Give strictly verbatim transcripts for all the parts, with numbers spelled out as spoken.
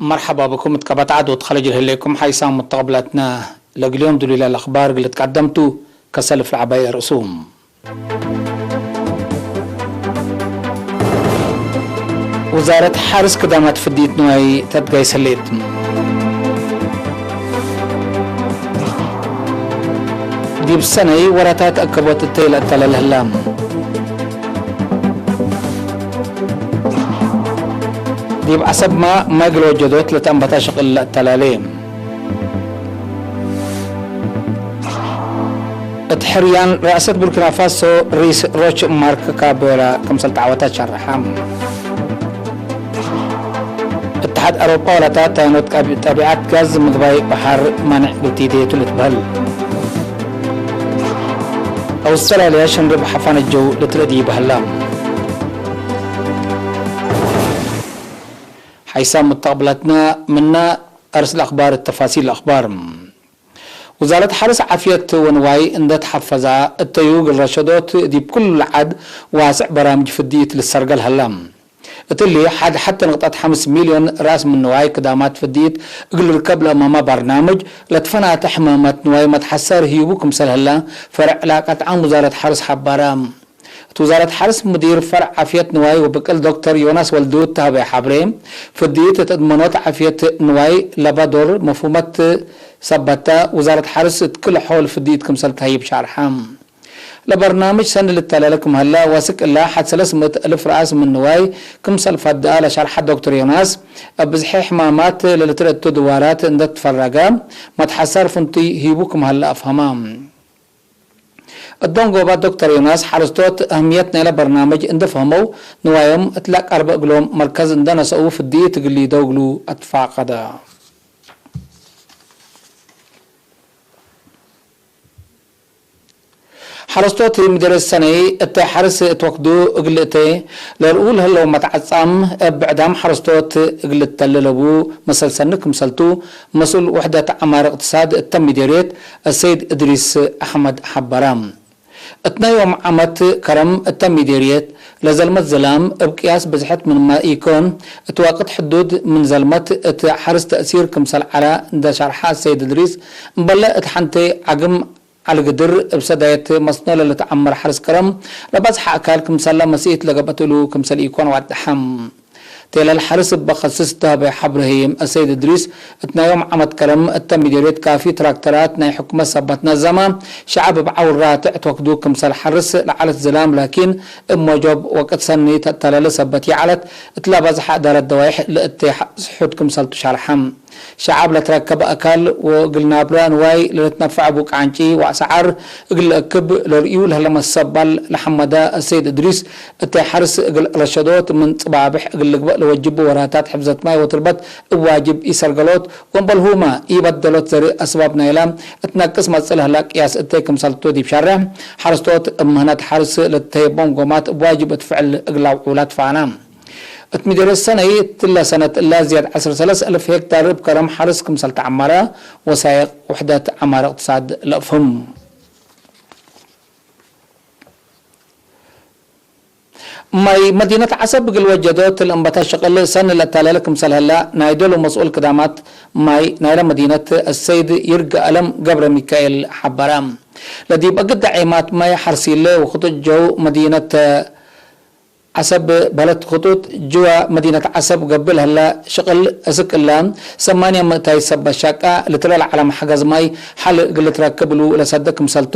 መርሐባ ብኩም እት ቀበት ዐድ ወትከለጅ ለህሌኩም ሓይሳም ሙተቅብላትና። ለእግል ዮም ዱሉይለ ለአክባር እግል ልትቀደም ቱ፣ ከሰልፍ ለዐባይ ርእሱም። ውዛረት ሐርስ ክዳማት ፍድይት ንዋይ ተትጋይስ ህሌት። ዲብ ሰነይ ወራታት አከቦት እተይ ለአተላለ ህላ። ዲብ ዐሰብመ ማይ እግል ወጀዶት ለተአንበታ ሽቅል ለአተላሌ። እት ሕርያን ርአሰት ቡርኪናፋሶ ርኢስ ሮች ማርክ ካቤራ ክምሰል ተዐወተ ሸረሐ። እትሓድ አውሮፓ ወላታት ታይኖት ጠቢዐት ጋዝ ምግባይ በሐር ማንዕ እግል ቲዴ ቱ ልትበህል። አውስትራልያ ሸንርብ ሐፋን ጀው ልትረዲ በህላ። ሓይሳም ሙተቅብላትና ምነ አርስ ለአክባር፣ ተፋሲል ለአክባር። ውዛረት ሐርስ ዓፍየት ወንዋይ እንደ ተሐፈዛ እተዩ እግል ረሸዶት ዲብ ኩሉ ለዐድ ዋስዕ በራምጅ ፍድይት ልሰርገል ሀላ። እትሊ ሐድ ሐቴ ንቅጠት ሐምስ ሚልዮን ረአስ ምን ንዋይ ክዳማት ፍድይት እግል ልርከብ ለአማማ በርናምጅ ለትፈናተ ሕመመት ንዋይ መትሐሰር ህዩቡ ክምሰል ህላ ፈርዕ ላቀት ዓም ውዛረት ሐርስ ሐባራ። እት ውዛረት ሐርስ ሙዲር ፈርዕ ዓፍየት ንዋይ ወብቅል ዶክተር ዮናስ ወልዱ እተ ሀበየ ሐብሬ፣ ፍድይት እት እድመኖት ዓፍየት ንዋይ ለበ ዶር መፍሁመት ሰበተ፣ ውዛረት ሐርስ እት ክል ሖል ፍድይት ክምሰል ተህይብ ሻርሐ። ለበርናምጅ ሰኒ ልተለለ ክም ሀለ ወስክ እለ ሐድ ሰለስ ምእት እልፍ ረአስ ምን ንዋይ ክምሰል ፈድአ ለሸርሐ ዶክተር ዮናስ፣ እብ ብዝሒ ሕማማት ለልትረቱ ድዋራት እንደ ትፈረገ መትሐሳር ፍንቱይ ህይቡ ክም ሀለ አፍሀመ። እዶንጎባ ዶክተር ዮናስ ሐረስቶት አህምየት ናይለ በርናምጅ እንደ ፈህመው፣ ንዋዮም እት ለቀርበ እግሎም መርከዝ እንደ ነሰኡ ፍድይት እግል ሊደው እግሉ አትፋቀደ። ሐረስቶት ምደርየት ሰነይ እተ ሐርስ እት ወክዱ እግል እተ ለርኡ ለህለው መትዓጻም እብ ብዕዳም ሐረስቶት እግል ልተለለቡ መሰል ሰኒ ክምሰልቱ መስኡል ውሕደት ዐማር እቅትሳድ እተ ምደርየት አሰይድ እድሪስ አሕመድ ሐበረ። እት ናይ ዮም ዓመት ከረም እተ ምደርየት ለዘልመት ዝላም እብ ቅያስ ብዝሐት ምንመ ኢኮን፣ እት ዋቅት ሕዱድ ምን ዘልመት እት ሐርስ ተእሲር ክምሰል ዐለ እንደ ሸርሐ አሰይድ እድሪስ፣ እምበለ እት ሐንቴ ዐግም ዐልግድር እብ ሰዳየት መስኖ ለልትዐመር ሐርስ ከረም ለበዝሐ አካል ክምሰለ መስኢት ለገብአት እሉ ክምሰል ኢኮን ዋድሐ። ቴለል ሐርስ እበ ከስስ ዳቤ ሐብሬ ህዬ፣ አሰይድ እድሪስ፣ እት ናይ ዮም ዓመት ከረም እተ ምዴርየት ካፊ ትራክተራት ናይ ሕኩመት ሰበት ነዘመ፣ ሸዐብ እብ ዐውር ራትዕ ትወክዱ ክምሰል ሐርስ ለዐለት ዝላም ላኪን፣ እብ ሞጆብ ወቅት ሰኒ ተአተለለ ሰበት ይዐለት፣ እትለ በዝሐ እዳረት ደዋይሕ ለእቴ ስሑድ ክምሰልቱ ሸርሐ። ሸዐብ ለትረከበ አካል ወእግል ናብረ ንዋይ ለልትነፈዕ እቡ ቃንጪ ወአሰዓር እግል ለአክብ ለርእዩ ለህለ መሰባል ለሐመደ አሰይድ እድሪስ፣ እተ ሐርስ እግል ረሸዶት ምን ጽባብሕ እግል ልግበእ ለወጅቡ ወራታት ሕፍዘት ማይ ወትርበት እብ ዋጅብ ኢሰርገሎት ወእምበልሁመ ኢበደሎት ዘርእ አስባብ ናይለ እት ነቅስ መጽእ ለህለ ቅያስ እተ ክምሰልቱ ዲብ ሸርሕ፣ ሐረስቶት እብ ምህነት ሐርስ ለትተየቦም ጎማት እብ ዋጅብ እት ፍዕል እግል አውዑላ ትፋነ። እት ምዴርየት ሰነይ እትለ ሰነት እለ ዝያድ ዐስር ሰለስ እልፍ ሄክታር እብ ከረም ሐርስ ክምሰል ተዐመረ ወሳይቅ ውሕደት ዐማር እቅትሳድ ለአፍህም። ማይ መዲነት ዐሰብ እግል ወጀዶት ለእንበተ ሽቅል ሰኒ ለአታለለ ክምሰል ህለ ናይ ዶሉ መስኡል ክዳማት ማይ ናይለ መዲነት አሰይድ ይርገአለም ገብረሚካኤል ሐበረ። ለዲብ እግደ ዔማት ማይ ሐርሲለ ወክቱት ጀው መዲነት ዐሰብ በለት ክጡት ጅወ መዲነት ዐሰብ ገብእ ለህለ ሽቅል እስክ እለ ሰማንየ ምእታይ ሰበት ሻቃ ልትረ ለዐለ መሕገዝ ማይ ሐል እግል ልትረክብ እሉ ለሰደ ክምሰልቱ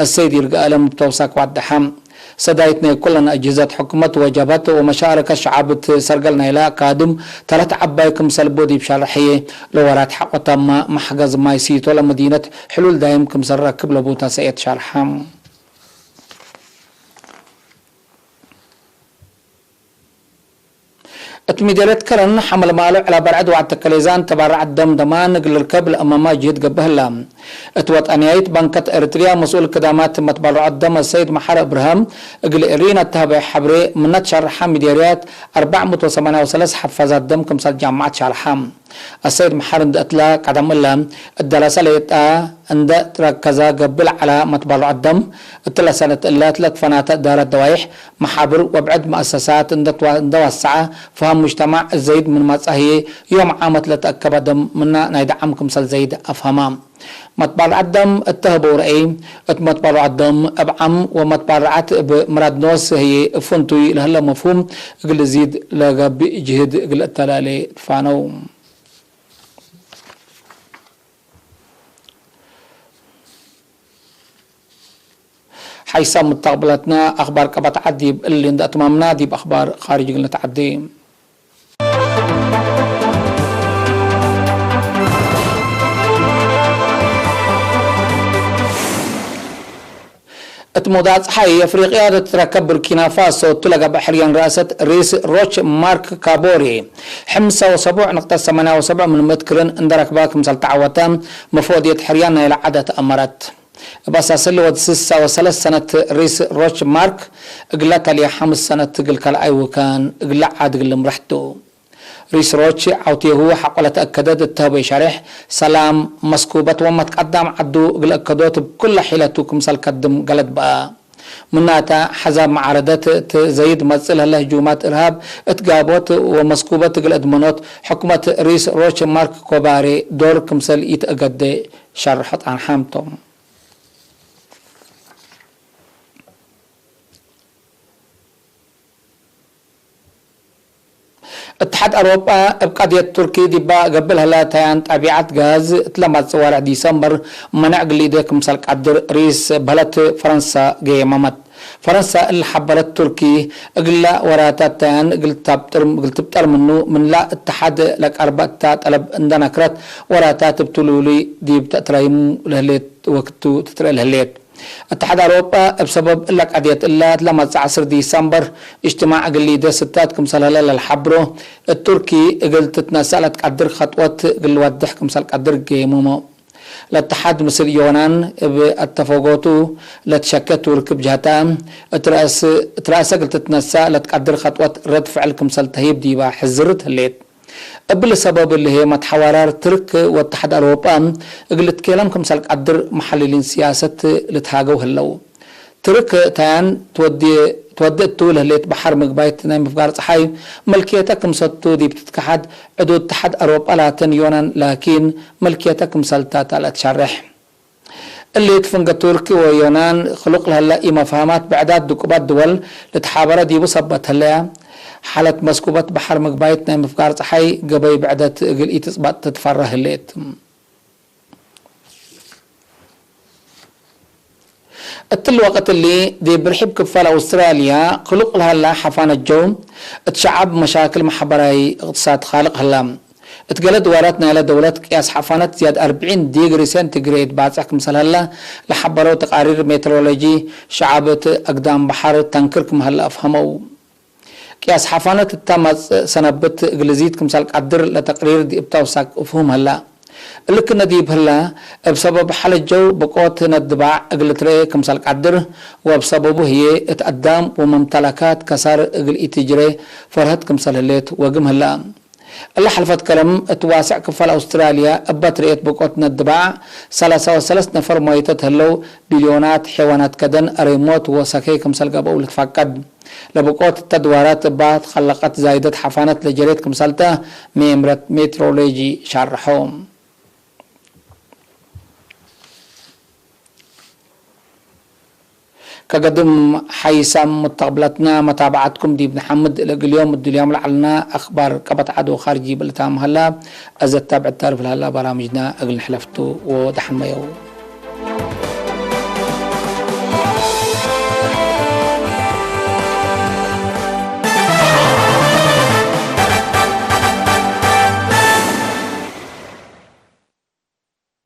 አሰይድ ይርገአለም እብ ተውሳክ ዋደሐ። ሰዳይት ናይ ኩለን አጅህዘት ሕኩመት ወጀብሀት ወመሻረከት ሸዐብ እት ሰርገል ናይለ አካድም ተለት ዐባይ ክምሰል ቦ ዲብ ሸርሕ ህዬ፣ ለወራት ሐቆ ተመ መሕገዝ ማይ ሲቶ ለመዲነት ሕሉል ዳይም ክምሰል ረክብ ለቡ ተሰእየት ሸርሐ። እት ምዴርየት ከረን ሐመልማሎ ዐለ በርዕድ ወዐድ ተከሌዛን ተባረዐት ደም ደማን እግል ልርከብ ለአመመ ጅህድ ገብእ ህለ። እት ወጠንያይት ባንከት ኤረትርያ መስኡል ክዳማት መትበረዖት ደም ሰይድ መሐረ እብርሃም እግል ኤሪና እተ ሀበየ ሐብሬ፣ ምነ ትሸርሐ ምዴርያት አርበዕ ምእት ወሰማንያ ወሰለስ ሐፋዛት ደም ክምሰል ጃምዐት ሻርሐ። አሰይድ መሐር እንዴ እትለ ቀደም እለ፣ እት ደረሰ ሌጠ እንዴ ትረከዘ ገብእ ለዐለ መትበረዐት ደም፣ እትለ ሰነት እለ ለትፈናተ እዳረት ደዋይሕ መሓብር ወብዕድ መአሰሳት እንዴ ትዋ-፣ እንዴ ወሰዐ፣ ፈሀም ሙጅተማዕ ዘይድ ምን መጽአ ህዬ፣ ዮም ዓመት ለተአከበ ደም ምነ ናይ ደዓም ክምሰል ዘይድ አፍሀመ። መትበረዐት ደም እተ ህበው ረአይ፣ እት መትበረዐት ደም እብ ዓም ወመትበረዐት እብ ምራድ ኖስ ህዬ እብ ፍንቱይ ለህለ መፍሁም እግል እዚድ ለገብእ ጅህድ እግል እተላሌ ትፋነው። ሐይሳም ሙተቅብለትነ አክባር ቀበት ዐድ ዲብ እሊ እንዴ አትማምና፣ ዲብ አክባር ካርጅ እግል ንትዐዴ። እት መውዳዕ ጸሓይ አፍሪቅያ ለትትረከብ ቡርኪና ፋሶ እቱ ለገብአ ሕርያን ረአሰት ሪስ ሮች ማርክ ካቦሬ፣ ሕምሰ ወሰቡዕ ንቅጠት ሰማንያ ወሰቡዕ ምን ምእት ክርን እንደ ረክበ ክምሰል ተዐወተ መፎድየት ሕርያን ናይለ ዐደት አመረት። እብ አሳስ እሊ ወድ ስሳ ወሰለስ ሰነት ሪስ ሮች ማርክ እግለ ተልየ ሐምስ ሰነት እግል ካልኣይ ውካን እግለ ዓድ እግል ልምረሕ ቱ። ሪስ ሮች ዐውቴሁ ሐቆ ለተአከደት እተ ህበይ ሸሬሕ፣ ሰላም፣ መስኩበት ወመትቀዳም ዐዱ እግል እከዶት እብ ኩለ ሒለቱ ክምሰል ከድም ገለድ በአ። ምናተ፣ ሐዛብ መዓረደት እት ዘይድ መጽእ ለህለ ህጁማት እርሃብ እት ጋቦት ወመስኩበት እግል እድመኖት፣ ሕኩመት ሪስ ሮች ማርክ ኮባሬ ዶር ክምሰል ኢትአገዴ ሸርሖ ጣንሓም ቶም። እትሓድ አውሮጳ እብ ቀድየት ቱርኪ ዲባ ገብእ ለህለ ተያን ጠቢዐት ጋዝ እት ለመጽእ ወርሕ ዲሰምበር መነዕ ግሊዴ ክምሰል ቀድር ሪስ በህለት ፈረንሳ ገየመመት። ፈረንሳ እሊ ሐበረት ቱርኪ እግለ ወራታት ተያን እግል ታብጥር፣ እግል ትብጠር ምኑ ምንላ እትሓድ ለቀርበ እተ ጠለብ እንደ ነክረት ወራታት እብ ትሉሉይ ዲብ ተእትረይሙ ለህሌት ወክቱ ትትርኤ ለህሌት። እትሓድ አውሮጳ እብ ሰበብ እለ ቀድየት እለ ለመጽእ ዐስር ዲሰምበር እጅትማዕ እግል ሊዴ ስታት ክምሰል ህለ ለልሓብሮ፣ እት ቱርኪ እግል ትትነሰእ ለትቀድር ከጥወት እግል ልወድሕ ክምሰል ቀድር ገይሙሞ። ለእትሓድ ምስል ዮናን እብ አተፈጎቱ ለትሸኬ ቱርክ ብጅሀታ፣ እት ረአስ፣ እት ረአሰ እግል ትትነሰእ ለትቀድር ከጥወት ረድ ፍዕል ክምሰል ተህይብ ዲባ ሕዝርት ህሌት። እብሊ ሰበብ እሊ ህዬ መትሐዋራር ትርክ ወእትሓድ አውሮጳ እግል ልትኬለም ክምሰል ቀድር መሐልሊን ስያሰት ልትሃገው ህለው። ትርክ ተያን ትወዴ፣ ትወዴ እቱ ለህሌት በሐር ምግባይት ናይ ምፍጋር ጸሓይ መልክየተ ክምሰልቱ ዲብ ትትከሓድ፣ ዕዱ እትሓድ አውሮጳ ላተን ዮናን ላኪን መልክየተ ክምሰልታ ተ ለትሸሬሕ። እሊ እት ፍንገ ቱርክ ወዮናን ክሉቅ ለህለ ኢመፍሀማት ብዕዳት ድቁባት ድወል ልትሓበረ ዲቡ ሰበት ህለያ፣ ሓለት መስኩበት በሐር ምግባይት ናይ ምፍጋር ጸሓይ ገበይ ብዕደት እግል ኢትጽባጥ ትትፈረህ ህሌት። እትሊ ወቅት እሊ ዲብ ርሒብ ክፋል አውስትራልያ ክሉቅ ለህላ ሐፋነት ጀው እት ሸዐብ መሻክል መሐበራይ እቅትሳድ ካልቅ ህላ። እት ገሌ ድዋራት ናይለ ደውለት ቅያስ ሐፋነት ዝያድ አርብዒን ዲግሪ ሴንቲግሬድ ባጽዕ ክምሰል ሀለ ለሐበረው ተቃሪር ሜትሮሎጂ፣ ሸዐብ እት አግዳም በሐር ተንክር ክም ሀለ አፍሀመው። ቅያስ ሐፋነት እተ መጽእ ሰነብት እግል ዚድ ክምሰል ቀድር ለተቅሪር ዲብ ተውሳክ እፍሁም ሀላ። እሊ ክነ ዲብ ህለ፣ እብ ሰበብ ሐለት ጀው ብቆት ነድባዕ እግል ትረኤ ክምሰል ቀድር፣ ወእብ ሰበቡ ህዬ እት አዳም ወመምተለካት ከሳር እግል ኢትጅሬ ፈርሀት ክምሰል ህሌት ወግም ህላ። እለ ሐልፈት ከረም እት ዋስዕ ክፋል አውስትራልያ እበ ትርኤት ብቆት ነድባዕ ሰላሳ ወሰለስ ነፈር ሞይተት ህለው፣ ቢልዮናት ሔዋናት ከደን አሬሞት ወሰኬ ክምሰል ገብአው ልትፈቀድ። ለብቆት እተ ድዋራት እባ ትከለቀት ዛይደት ሐፋነት ለጀሬት ክምሰልተ ሜምረት ሜትሮሎጂ ሻርሖ። ከገድም ሓይሳም ሙተቅብለትነ መታብዓትኩም ዲብ ነሐምድ፣ ለእግል ዮም እድልዮም ለዐልነ አክባር ቀበት ዐድ ወካርጅ ዲብ ልታም ሀላ፣ አዘ ታብዕት ታርፍ ለሀላ በራምጅነ እግል ንሕለፍቱ ወደሐመየው።